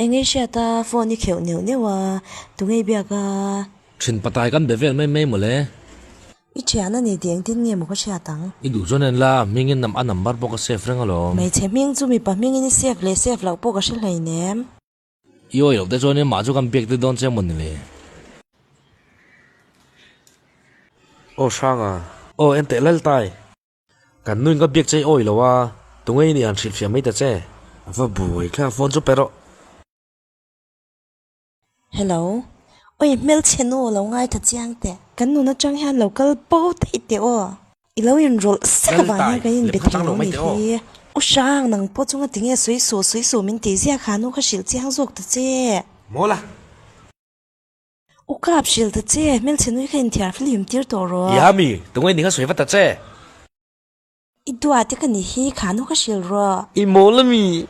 Eng i hriat a, phone i kheuh neuh neuh a, tunge i biak a? Thin patai kan be vel mai mai mawle. I thian a ni tih engtin nge maw ka hriat ang? I duh chuan en la, hmingin a number pawh ka save reng alawm. Hmeichhe hming chu mipa hmingin i save leh save loh pawh ka hre hleinem. I awi loh te chuan mah chu kan biak te dawn che maw ni le? Aw Hranga. Aw en teh lal tai. Kan nuin ka biak che i awi lo a, tunge i nih han hrilhfiah mai ta che. A va buai thleng phone chu pe rawh. Hello. Awi hmelchhe nu lo ngaithla chiang teh. Kan nun atang hian lo kal bo daih teh aw. I lo inrawlh sek avang hian kan inbe thei lo ni hi. U Hrang, nang pawh chunga tinge sawi suh sawi suh min tih zia kha nu kha hrilh chiang zawk ta che. Mawl a. U Kap hrilh ta che, hmelchhe nui kha inthiar flim tir tawh rawh. Ia mi, tunge ni kha sawi vat ta che. I duat te ka ni hi, kha nu kha hrilh rawh. I mawl a mi.